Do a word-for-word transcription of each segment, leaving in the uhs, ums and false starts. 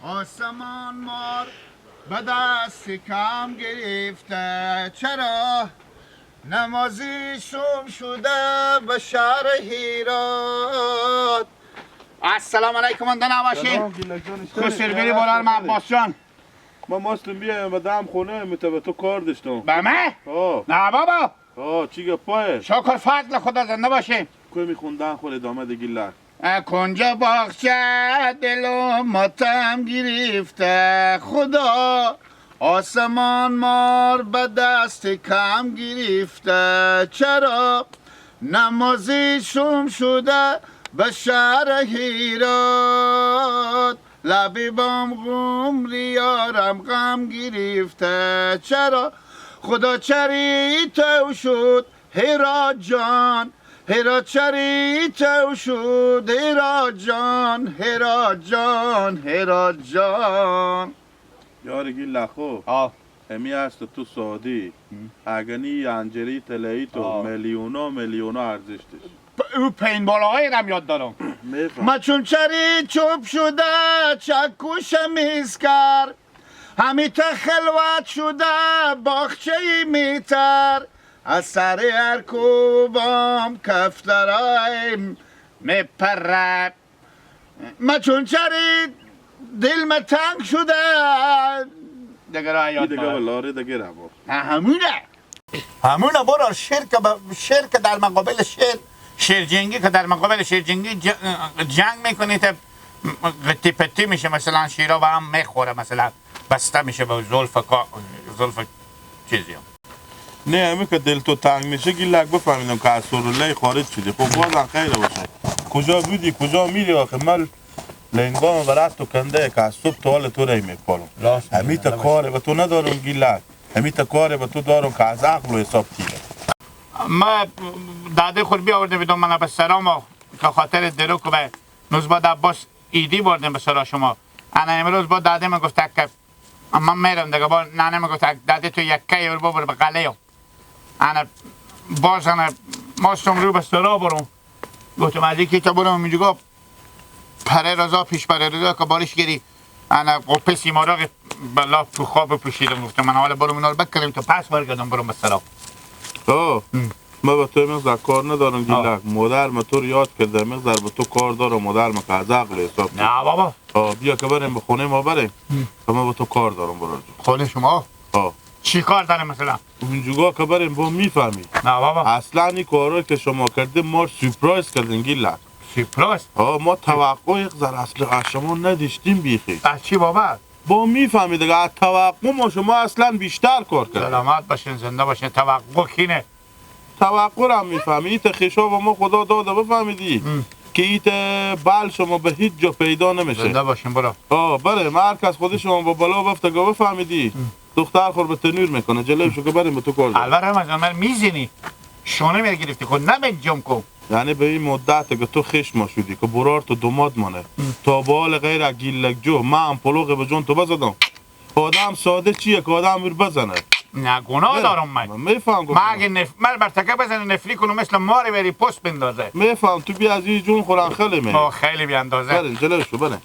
آسمان مار به دست کم گرفته، چرا نمازی شوم شده به شهر هیرات. السلام علیکم، انده نباشین. سلام، گیلک جان، اشتری. خوش بری بولار، من عباس جان. ما ماستم بیایم و دم خونه میته به تو کار داشتم. به من؟ آه. نه بابا. آه، چی گپایه؟ شکر فضل خدا، زنده باشین. کوی میخوندن خور ادامه ده گیلک. اه، کنج باغچه دل و ماتم گرفته، خدا آسمان مار به دست کم گرفته، چرا نمازی شوم شده به شهر هیرات، لبی بام قمری یارم غم گرفته، چرا خدا چری تو شد هیرات جان، هیرات چری تو شد هیرات جان، هیرات جان، هیرات جان. یار گیلک خو. آه. همی است تو سادی. هم. اگه نی انجری طلایی تو آه. میلیونا میلیونا ارزش داشت. پ-، او پین بالاهایی رم یاد دارم. می‌فهم. ما چون چری چوب شده، چکوش میز کرد. همیته خلوت شده باغچه‌ی میتر، از سر هر کوبام کفترای میپره. ما چون چری دل ما تنگ شده. دگه را یاد دیگه نره. بلاره دگه را با. نه، همونه. همونه برار شعر که ب-، شعر که در مقابل شعر، شعر جنگی که در مقابل شعر جنگی ج-، جنگ می‌کنی، تا قطی پتی می‌شه، مثلاً شیرا به هم می‌خوره، مثلاً بسته می‌شه به زلف کا-، زلف چیزی هم. نه، همین که دل تو تنگ می‌شه، گیلک بفهمیدم که از سورله‌ی خارج شدی. خب، بازم خیره باشه. کجا بودی، کجا می‌ری آخه؟ مل لنگام برات تو کنده که از صبح تا حال تو رای می‌پالم. راست می‌گی، همین تا نباشه. کار به تو ندارم گیلک. همی تا کار به تو دارم که از عقل و حساب تیره. ما داده خور بیاورده بیدم من به سرا ما که خاطر درو که به نوزباد عباس ایدی بردیم به سرا شما. انا امروز با داده من گفته که من میرم دیگه، با ننه من گفته داده تو یکه یور ببر به قلعه. انا باز انا ماستم رو به سرا برم. گفتم از یکی تا برم اونجا پره رضا، پیش پره رضا که بارش گری، انا قپه سیمارغ بلا تو خواب پوشیدم. گفتم من حالا برم اینا رو بکنم تا پس برگردم برم به سرا. آه. هم. ما به تو مقدار کار ندارم آه. گیلک. مادر ما تو رو یاد کرده، مقدار به تو کار دارم. مادر ما که از عقل حساب نه بابا. آه، بیا که بریم به خونه ما بریم. هم. که ما به تو کار دارم برار جون. خونه شما؟ آه. چی کار داره مثلاً؟ اونجوگا که بریم با می‌فهمی. نه بابا. اصلاً این کارا که شما کردین ما سورپرایز کردین گیلک. سورپرایز؟ آه، ما توقع یک ذره اصلاً از شما نداشتیم بیخی. از چی بابا؟ با می‌فهمی دیگه، از توقع ما شما اصلاً بیشتر کار کردیم. سلامت باشین، زنده باشین. توقع کینه؟ توقع رو هم می‌فهمی. این تا خیشا با ما خدا داده بفهمیدی هم. که این تا بل شما به هیچ جا پیدا نمیشه. زنده باشین برو. آه، بریم. هر کس خودش شما با بلا بفته که بفهمیدی. هم. دختر خور به تنور می‌کنه، جلوی شو که بریم به تو کار دارم. البته رمضان، من می‌زینی. شونه می‌گرفتی خود نمی‌جم کو. یعنی به این مدت که تو خش ما شدی که برار تو دوماد مانه. ام. تا به حال غیر از گیلک جو، من هم پلوغ به جون تو بزدم. آدم ساده چیه که آدم میر بزنه؟ نه، گناه بله. دارم من. من می‌فهم گفتم. من اگه نف-، من بر تکه بزنه نفری کنم، مثل مار بری پست بندازه. می‌فهم، تو بیا از این جون خورم خیلی می. آه، خیلی بی اندازه. بریم، جلوی شو، بریم.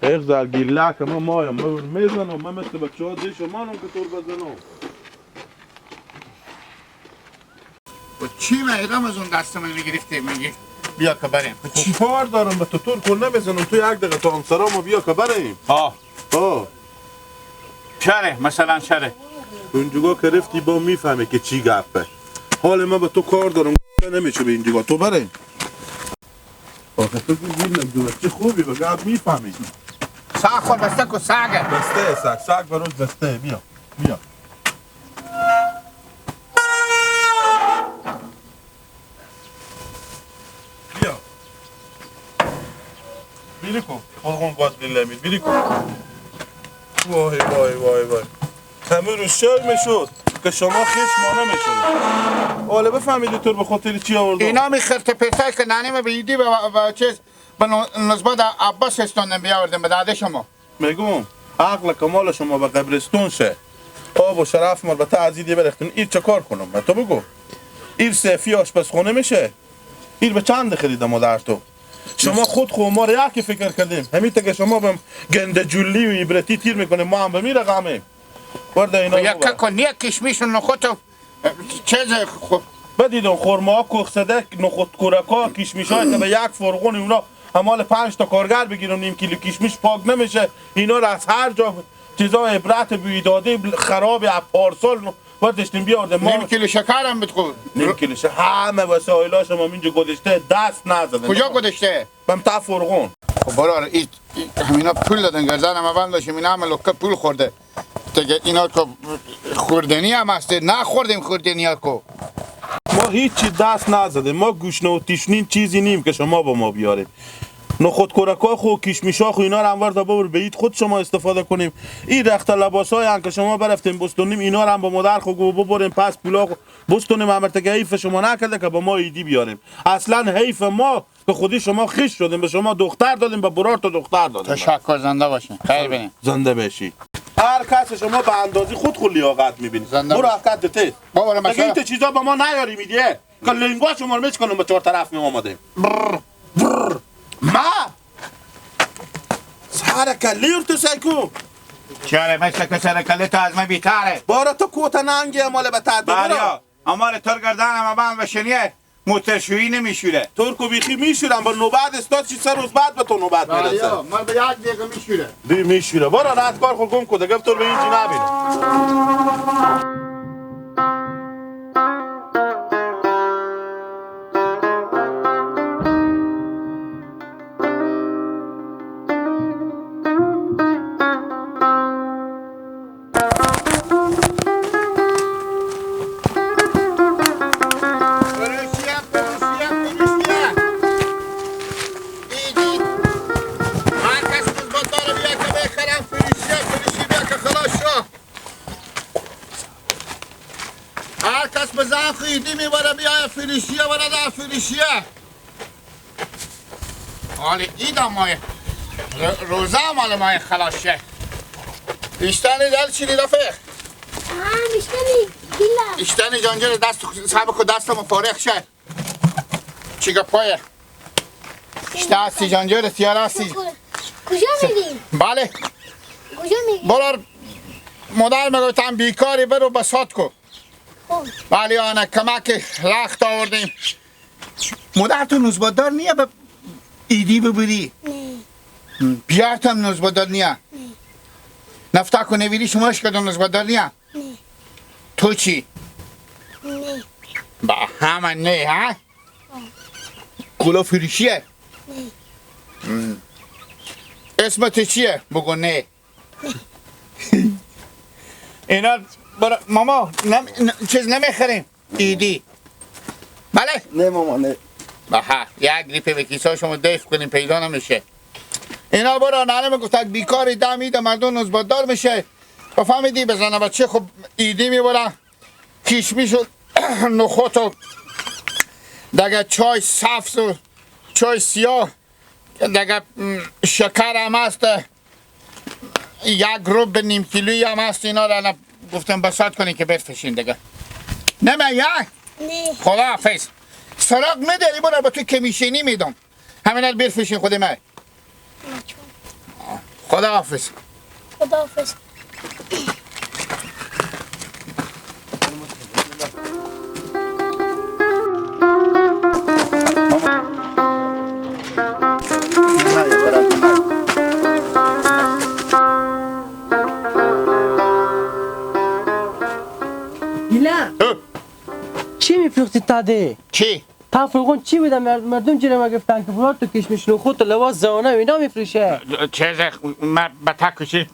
یک ذره گیلک من مایم، من می‌زنم، من مثل بچه‌ها دیشم، منم که تور بزنم. و چی مگه رمضان دست من گرفته میگی بیا که بریم؟ و چی؟ خب کار دارم به تو تور کن نمی‌زنم، تو یک دقیقه تو همسرا ما بیا که بریم. ها. ها. چره؟ مثلاً چره؟ اونجوگا که رفتی با می‌فهمی که چی گپه. حال من به تو کار دارم، نمیشه به اینجوگا تو بریم. آخه تو که گیلک جو، چی خوبی به گپ می‌فهمی. ساخ خور بسته کو ساگه. بسته سگ، سگ برات بسته، بیا، بیا. بیا. بیری کو، قرقون گاز بیلمی، بیری کو. وای، وای، وای، وای. همه روز شر می‌شد که شما خیش ما نمی‌شد. حالا بفهمیدی تو رو به خاطر چی آوردم؟ اینا می خرت پرتای که ننه به ایدی به، به چیز، به نو-، نزبت عباس استوندن بیاوردن به داده شما. می‌گم، عقل کمال شما به قبرستون شه. آب و شرف ما به تا از ایدی برختن. ایر چه کار کنم؟ به تو بگو. ایر سیفی آشپزخونه می‌شه. ایر به چند خریدم و در تو؟ شما خود خو ما رو یکی فکر کردیم. همین تا که شما بم گنده جولی و عبرتی تیر می‌کنیم، ما هم به می رقمیم. ورده اینا رو یکه ببر. کن، یک کشمش و نخود و چیز خو- بدید اون خورما، کوخ صدک، نخود کورکا، کشمشای تا به یک فرغون اونا همال پنج تا کارگر بگیرم، نیم کیلو کشمش پاک نمیشه. اینا رو از هر جا چیزا عبرت بوی داده، خراب، از پارسال ورداشتیم بیاردیم. ما نیم کیلو شکر هم بتخور. نیم کیلو شکر، همه وسایلاشم هم اینجا گذاشته، دست نزدیم. کجا گذاشته؟ بم تا فرغون. خب برار، ای، ای، همینا پول دادن گردن ما بند داشتیم، اینا همه لکه پول خورده. دیگه اینا که خوردنی هم هسته، نخوردیم خوردنی ها کو. ما هیچی دست نزدیم، ما گوشنه و تشنین چیزی نیم که شما به ما بیاریم. نخود کورکا خو، کشمشا خو، اینا رو هم ورده ببر به عید خود شما استفاده کنیم. این رخت لباسای هم که شما برفتیم بستونیم، اینا رو هم به مادر خو گو ببریم، پس پولا خو بستونیم، امر تگه حیف شما نکرده که به ما عیدی بیاریم. اصلاً حیف ما که خودی شما خیش شدیم، به شما دختر دادیم، به برار تو دختر دادیم. تشکر، زنده باشین. خیر بینیم. زنده باشی. هر کس شما به اندازی خود خود لیاقت می‌بینی. زنده برو باشی. حرکت ده تیز. بابا، رو مگه مثلا این تو چیزا به ما نیاری می‌دی؟ که لنگوا شما رو می‌شکنم به چهار طرف می آمده. برر، برر. ما سر کلی ارتو سیکو. چرا مثل که سر کلی تو از من بیتره؟ بارا تو کوتا ننگی امال به تدبیر. بریا، امال تر گردن هم بند و شنیه. موترشویی نمیشوره. ترکو بیخی میشورم، با نوبت استاد چی سه روز بعد به تو نوبت برسه. بله، من به یک دقیقه میشوره. دی میشوره. برو رد کار خو گم کو، دگه تو به اینجی نبینم. فروشیه، فروشیه، فروشیه. ایدی. هر کس نوزباددار بیا که بخرم، فروشیه، فروشی بیا که خلاص شو. هر کس بزن خو ایدی می‌بره بیا، فروشیه بره ده، فروشیه. حالی عید هم مایه. ر-، روزه هم حالی مایه خلاص شه. اشتنی دل چی رفیق؟ آه، اشتنی، بیلا. اشتنی جانجر دست خو-، صبر کو دستم فارغ شه. چی گپایه؟ اشته هستی جانجر سیاره هستی؟ کجا می‌ری؟ بله. کجا می‌ری؟ برار مادر مگوتم بیکاری برو بسات کو. خب. بله آنه کمک رخت آوردیم. مادر تو نوزباددار نیه به ایدی ببری؟ نه. بیارتم نوزباددار نیه؟ نه. نفتا کنه ویری شما اش کدوم نوزباددار نیه؟ نه. تو چی؟ نه. با همه نه، ها؟ آه. کلا فروشیه؟ نه. اسم تو چیه؟ بگو نه. اینا برا-، ماما، نم-، ن-، چیز نمیخریم. ایدی. بله؟ نه ماما، نه. بها، یک لیپه به کیسه شما دف کنیم، پیدا نمیشه. اینا برا ننه من گفتک بیکاری دم ایده مردم نوزباددار می‌شه. و فهمیدی بزنه بچه خب ایدی می‌بره. کشمش و نخود و دگه چای سبز و چای سیاه، دگه، م، شکر هم هست. یک رب نیم کیلویی هم هست، اینا را نه گفتم بساط کنین که بفروشین دیگه. نمه یک؟ نه. خدا حافظ. سراغ نداری، برو به تو کمیشنی میدم. همین ال بفروشین خود من. خدا حافظ. خدا حافظ. گیلان، اه. چی می‌فروختی تا ده؟ چی؟ تا فرغون چی بوده؟ مرد-، مردم جیره ما گفتن که برار تو کشمش نخود و لواس زانه و اینا می‌فروشه. چیزه، من به تا کشی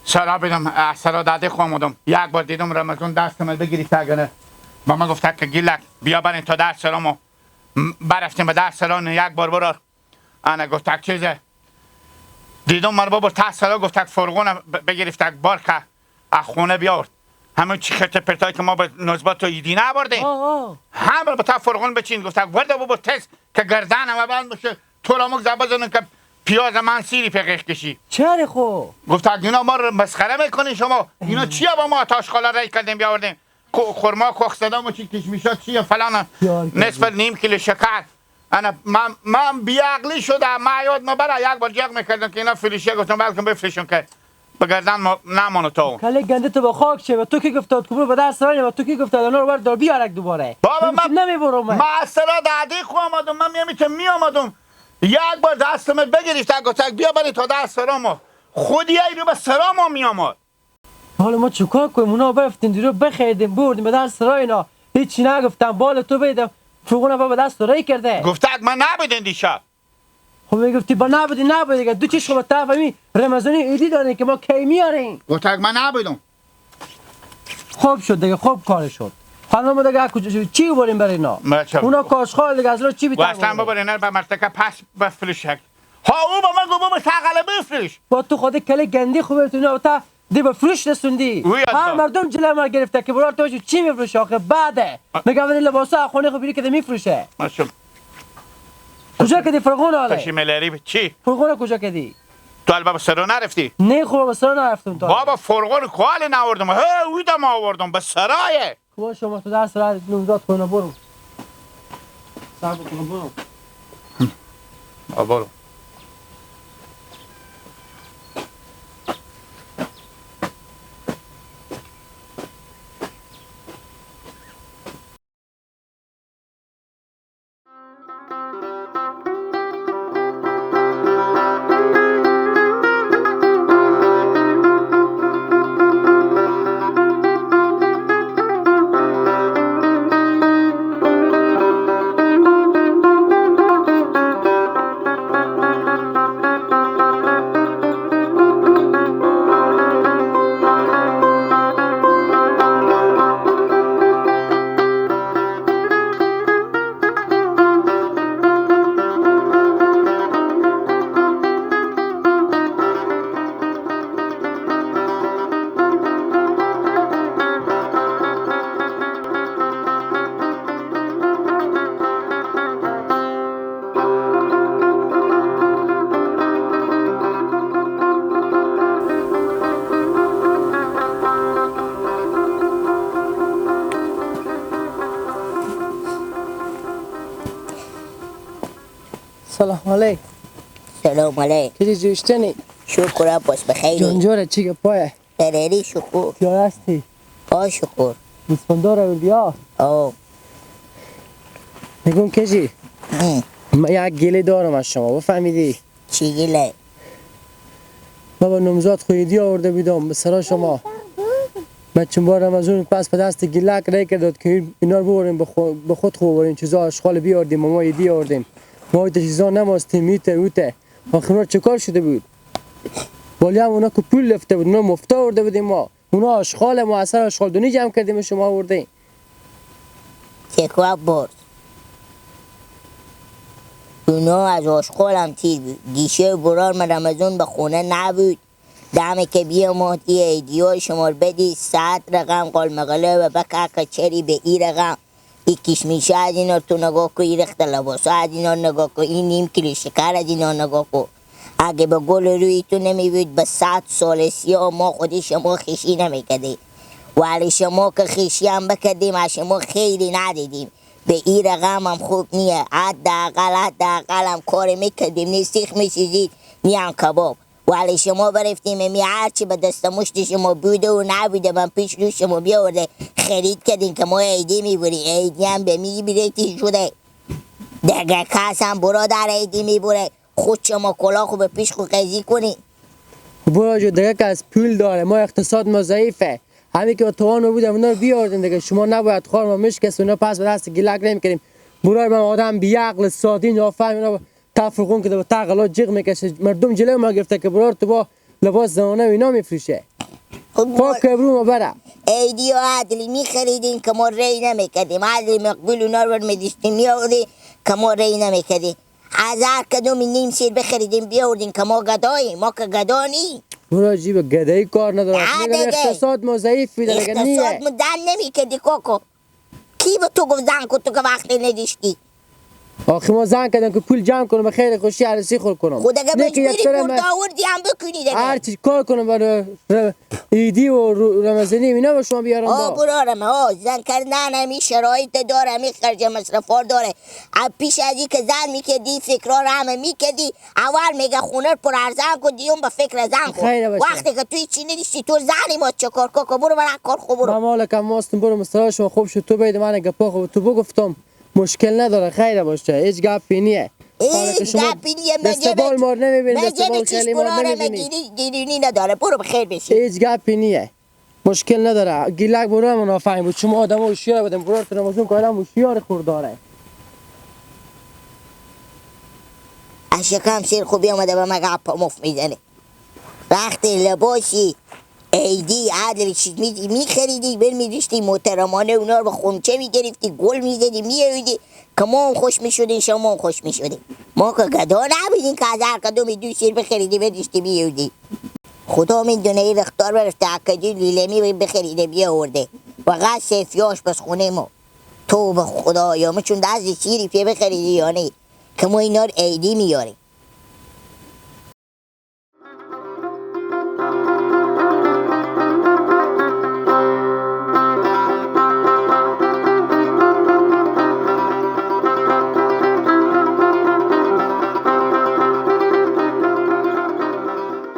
سرا بیدم، اه، سرا داده خو آمدم. یک بار دیدم رمضان دست من بگیری تا گنه. با من گفته که گیلک، بیا برین تا در سرامو. م-، برفتیم به در سرا، نه یک بار برار. انا گفتک چیزه. دیدم من بابا تا سرا گفتک فرغون ب-، بگرفتک بار که از خونه بیاورد. همون چی خرت پرتایی که ما به نوزباد تو ایدی نبرده. آه، آه. همه به تا فرغون بچین. گفتک ورده بابا تز که گردن همه بند بشه. تو را مک زبه زنن که پیاز من سیری پقیق کشی. چرا خو؟ گفتک اینا ما رو مسخره می‌کنین شما. اینا چیه با ما تاشقالا رای کردیم بیاوردیم؟ کو-، خورما کوخ صدا مو چی کشمشا چیه فلان. یار کردی. نصف نیم کیلو شکر. انا من، من بی‌عقلی شده، من یاد ما برا یک بار جیغ می‌کردم که اینا فروشه، گفتم بلکم بفروشم که به گردن ما نمانه تا اون. کله گنده تو به خاک شه، و تو کی گفته بود که برو به در سرای، و تو کی گفته بود اونا رو بردار بیارک دوباره؟ بابا، من من نمیبرم من. من از سرا دادی خو آمدم، من می‌امیتم می‌آمدم. یک بار دستم بگرفت، گفتک بیا بری تا در سرا ما. خودی ای رو به سرا ما می‌آمد. حالا ما چیکار کنیم؟ اونا برفتیم دیرو بخریدیم، بردیم به در سرای اینا. هیچی نگفتم، بال تو بیدم. فوقونه با به دست تو ری کرده. گفتک من نبودم دیشب. خب می‌گفتی با نبودی، نبودی دیگه. دو چشم به طرف همی رمضانی عیدی دارین که ما کی میاریم؟ گفتک من نبودم. خوب شد دیگه، خوب کار شد. حالا ما دیگه کجا شد؟ چی ببریم برای اینا؟ بچه. اونا کاشخال دیگه، از راه چی و بیتن اصلاً ببریم؟ ببرین به مرتکه پس بفروشک. ها، او با من گفت بابا ساقل بفروش. با تو خودی کلی گندی خوبه تو اینا تا دی به فروش رسوندی. اوی ها، الله. مردم جلوی ما گرفته که برار تو چی می‌فروشی آخه؟ بعده. آ. میگه اون لباسا خونه خو بیری که می‌فروشه. ماشاءالله. کجا کدی فرغون آله؟ تشی ملری به چی؟ فرغون کجا کدی؟ تو البته به سرا نرفتی؟ نه، خب به سرا نرفتم تو. بابا، فرغون کال نوردم. ها، او دم آوردم به سرایه. کوا شما تو در سرا نوزاد کنه برو. صبر کن برو. آ، برو. سلام علیک. سلام علیک. چی جوشتنی؟ شکر عباس، بخیری؟ جانجوره، چی گپایه؟ خیری شکر. پیاده هستی؟ آه شکر. گوسفندار آوردی ها؟ آه. نگون کجی؟ هم. من یک گله دارم از شما، بفهمیدی؟ چی گله؟ بابا نومزاد خو ایدی آورده بیدم به سرا شما. من چون بار رمضان پس به دست گلک ری کرداد که اینا رو ببریم به خو-، به خود خو ببریم، چیزا اشغال بیاردیم و ما ایدی آوردیم. ما ایت چیزا نماستیم، ایت اوته. آخر ما چه کار شده بود؟ ولی هم اونا که پول لفته بود، اونا مفتا آورده بودیم ما. اونا آشغال، ما اثر آشغال دونی جمع کردیم، شما آوردین. تکوا برد. اونا از آشغال هم تیر بود. دیشب برار من رمضان به خونه نبود. دمه که بیامد، ای ایدیای شما رو بدی، صد رقم قال مقاله و بکه کچری به ای رقم. ای کشمیشا از اینا تو نگاه کو، ای رخت لباسا از اینا نگاه کو، ای نیم کیلو شکر از اینا نگاه کو. اگه به گل روی تو نمی‌بود، به صد سال سیاه ما خودی شما خیشی نمی‌کردیم. ولی شما که خیشی هم بکردیم، از شما خیلی ندیدیم. به ای رقم هم خوب نیه. حداقل، حداقل هم کار می‌کردیم، نی سیخ می‌سیزید، نی هم کباب. ولی شما برفتیم، امی هرچی به دست مشت شما بوده و نبوده، من پیش رو شما بیاورده خرید کردین که ما عیدی می‌بریم. عیدی هم به می بریتی شده. دگه کس هم برادر عیدی می‌بره. خود شما کلا خو به پیش خو قیزی کنی. برو جو، دگه کس پول داره، ما اقتصاد ما ضعیفه. همین که با توان ما بوده، اونا رو بیاردین دیگه. شما نباید خوار ما میشکست، اونا پس به دست گلک نمی‌کنیم. برای من آدم بی‌عقل، سادی، نافهم، اینا تفرقون که به تقلا جیغ می‌کشه. مردم جلوی ما گرفته که برار تو با لباس زنانه و اینا می‌فروشه. خب، پاک که برو ما بره. عیدی و عدلی می‌خریدیم که ما ری نمی‌کردیم. عدلی مقبول اونا رو می‌دیشتیم، می‌آوردیم که ما ری نمی‌کردیم. از هر کدومی نیم سیر بخریدیم، بیاوردیم که ما گداییم. ما که گدا نی. برو جیب گدایی کار نداره. نه می‌گم دیگه. اقتصاد ما ضعیف می‌ده، دیگه نیه. اقتصاد ما دن نمی‌کردی کاکا. کی به تو گفت زن کو تو که وقتی ندیشتی؟ آخی ما زنگ کردم که پول جمع کنم، خیلی خوشی عروسی خور کنم. خود اگه نه که یک مجبوری سر پول من داوردی هم بکنی دیگه. هر چی کار کنم برای ر-، عیدی و رو-، رمضانی اینا به شما بیارم آه، با. برارم، آه، زن کردن همی شرایط داره، همی خرج مصرفا داره. اه، پیش از این که زن می‌کردی، فکرا رو همه می‌کردی، اول میگه خونه رو پر ارزان کن، دیوم به فکر زن خود. خیره باشه. وقتی که توی چی ندیشتی، تو زنی ما چه کار کن، برو برن کار خود برو. من مالکم ماستم، برو مسترا شما خوب شد، تو بید من گپا خود تو بگفتم. مشکل نداره، خیره باشه، هیچ گپی نیه. حالا که هیچ شما گپی نیه، مگه دستبال بچ-، ما رو نمی‌بینید، مگه دستبال بچیش خیلی ما رو برارم نمی‌بینید. گیری-، گیرونی نداره، برو بخیر بشی. هیچ گپی نیه، مشکل نداره. گیلک برو من نافهم بود، شما آدم هوشیار بودیم، برار تو رمضان که آدم هوشیار خورداره. اشکم شیر خوبی آمده به مگه اپا مفت می‌زنه. وقتی لباسی عیدی، هر دری چیز می-، می‌خریدی، بر می‌ریشتی محترمانه اونا رو به خونچه می‌گرفتی، گل می‌زدی، می‌آوردی که ما هم خوش می‌شدیم، شما هم خوش می‌شدیم. ما که گدا نبودیم که از هر کدومی دو سیر بخریدی، بریشتی، بیاوردی. خدا می‌دونه این رختار برفته، اکدی لیلمی بخریده، بیاورده. و قصد سیاش بس خونه ما. تو به خدا، یا ما چون دست سیری پیه بخریدی یا نه؟ که ما اینا رو عیدی میاریم.